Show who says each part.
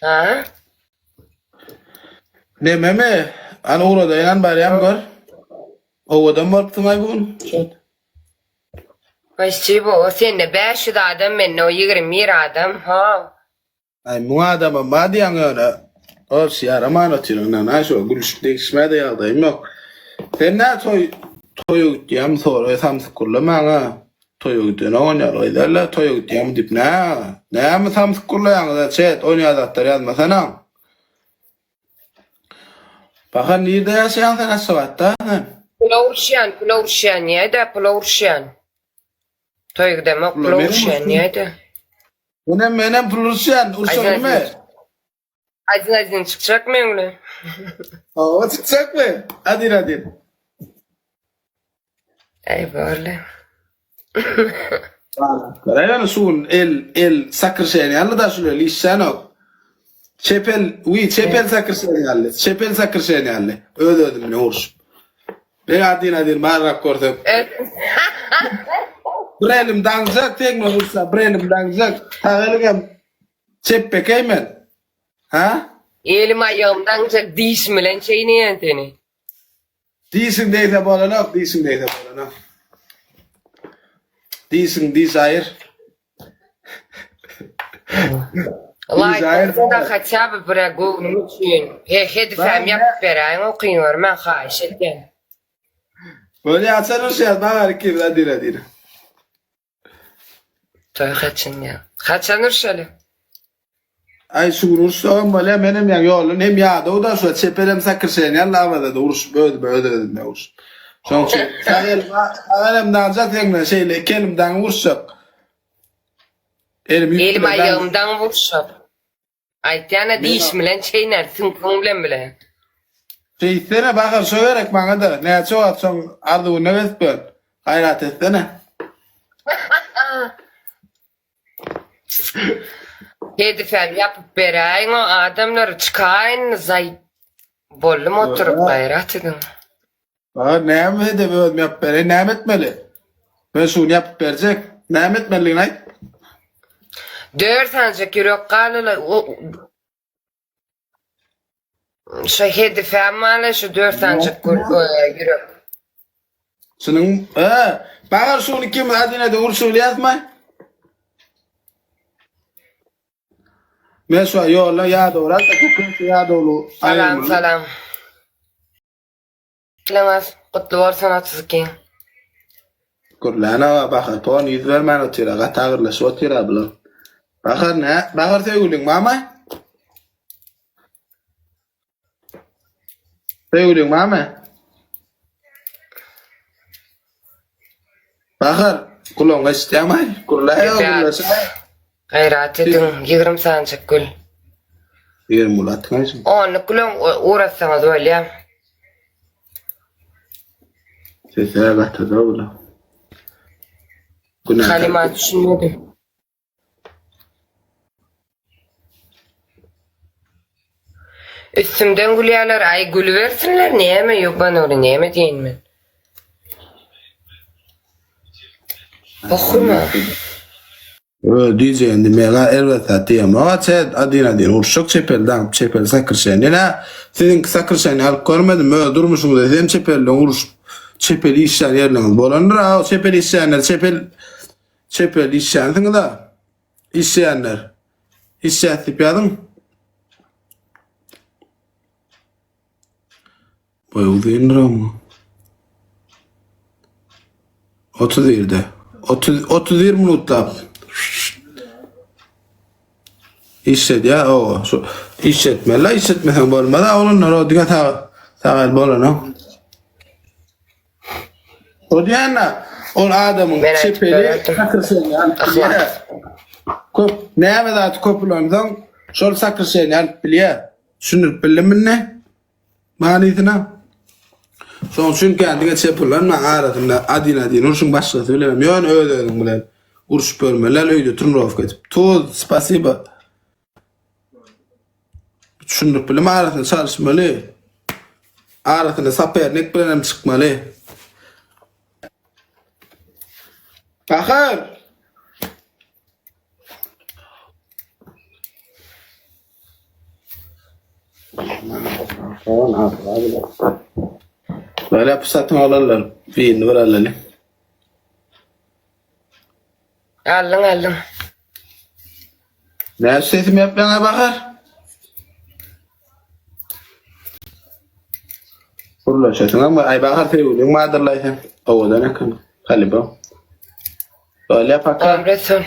Speaker 1: Ha?
Speaker 2: Nememi? Hany ugradaýyn barýam gör. Owadan bolupsyň-aý bu gün. Şot.
Speaker 1: Spasibo, o sende 500 adam, mende o 21 adam, ha.
Speaker 2: Aý muň adamam bar diýýäň ýöne. Obşi ýaraman otyr ynanaý şo gülüşip degişmäde ýagdaýym ýok. Sen nä toý toýa gitýämi soraý samsyk gürlemäňä. Toýa gidenok onýaly gyzlar toýa gitýämi diýip nä näme samsyk gürleýäňiz-ä çet onýa zatlar ýazmasana. Bahar nirde ýaşaýaň sen Aşgabatda sen?
Speaker 1: Pula uruşýan, pula uruşýan niýede, pula uruşýan. Toýa gidemok,
Speaker 2: Pula
Speaker 1: pula
Speaker 2: menem
Speaker 1: uruşýan
Speaker 2: uruşýan.
Speaker 1: niýede.
Speaker 2: Menem menem pul uruşýan, urşalymy?
Speaker 1: Aydın aydın çykjak meň bilen.
Speaker 2: Hawa çykjakmy? Adin adin.
Speaker 1: Aý borly.
Speaker 2: Gara ýöne şu gün el el sakyrşaýan ýaly da şul el işlänok. Çep el, wi çep el sakyrşaýan ýaly, çep el sakyrşaýan ýaly. Öz özüm bilen urşup. Bir adin adin barrak görsek. Bir elim daňjak, tegme ursa bir elim daňjak. Sag elim çepbekeý men. Ha?
Speaker 1: Elim aýagym daňjak dişim bilen çeýneýän seni.
Speaker 2: Dişiň degse bolanok, dişiň degse bolanok. Dişiň diş aýyr.
Speaker 1: Laýk basda haçýa by bire göwnüm üçin. He hedifäm ýapyp beräýiň okyň görmän haýyş edýän.
Speaker 2: Bolýa haçan urşýas bagar ikimiz adin adin.
Speaker 1: Toý haçan ýa. Haçan urşaly?
Speaker 2: Aý şu gün urşsagam bolýa menem ýaňy ýoldan hem ýadaw-da şu çep elem sakyrşaýan ýaly Awazada urşup özüme öz özümle urşup. Şoň üçin sag elim sag elim daňjak seň bilen şeýle iki elim daňyp urşjak. Elim ýük
Speaker 1: Elim
Speaker 2: bilen daň
Speaker 1: aýagym daňyp urşjak. Aýtýana dişim bilen çeýnär süňküň bilen bile.
Speaker 2: Şeýtsene Bahar şo gerek maňada näçe wagt şoň arzuwyna gezip ýör. Gaýrat etsene.
Speaker 1: Hedifäm ýapyp beräýiň o adamlary çykaýyn zaý boldum oturyp gaýrat ediň.
Speaker 2: Bahar näme hedefi özüm ýapyp bereýin näme etmeli? Men şuny ýapyp berjek. Näme etmelidigini aýt.
Speaker 1: Dört sanjak ýürek galyla Şu hedifäm barla şu dört sanjak ýürek.
Speaker 2: Şunuň, e, Bahar şuny ikimiz Adinede urşup bilýäsmi? Men şu ýolda ýadawrak, şu ýadawly.
Speaker 1: Salam, salam. Bileňiz, gutly bolsun 32.
Speaker 2: Gürlän aga Bahar ton ýüz bermän otyra gaty agyrlaşyp otyra bular. Bahar nä Bahar söýgüliň barmy? Söýgüliň barmy? Bahar gulagyňa eşitýäňmi? Gürläý gürleşäý.
Speaker 1: Gaýrat ediň, 20 sanjyk gül.
Speaker 2: 20 gül atgaýşyň.
Speaker 1: Onluk gülüň uratsaňyz bolýa.
Speaker 2: Sese gatyda bular. Günä
Speaker 1: Halyma düşünmedim. Üstümden gülýärler, aý gülübersinler, näme ýobanogly näme diýeýin men. Okurma.
Speaker 2: Ö DJ indi mega erbet zat diýemok çet adin adin urşak çepel daňyp çepel sakyrşan ýene siziňki sakyrşany alyp görmedim öz durmuşyňyzda sizem çepelden uruşyp çepel işlän ýerleriňiz bolandyr a çepel işlänler çepel çepel işlänsiňiz a işleýänler işläs diýip ýazyň Boýy uzyndyr oň. 31-de. 30 31 minutlap. Işledýär o. Şu işletmeli, işletmeseň bolmaz. Oglanlar o diňe sag sag el bolanok. O diýende ol adamyň
Speaker 1: Men aýdyp
Speaker 2: çepeli
Speaker 1: bererdim.
Speaker 2: sakyrşany alyp bilýär. Köp näme zat köp ulansaň şol sakyrşany alyp bilýär. Düşündirip bildim indi. Manysyna. Şoň üçin kendiňe çep ulanma arasynda adin-adin urşuň başgasy bilenem ýöne öz-özüň bilen urşup görmeli däl öýde trenirovka edip. Tuz, spasiba. Düşündirip bildim arasynda çalyşmaly. Arasynda sapernik bilen hem çykmaly. Bahar! Böyle satyn alarlar. Birini bir alaly.
Speaker 1: Aldyň aldyň.
Speaker 2: Ne sesim yapmana bakar? Gurlaşasyn ama ay bakar sevgiliň madyrlaý sen. Owadan eken. Halypa. Böyle paka.
Speaker 1: Ömre son.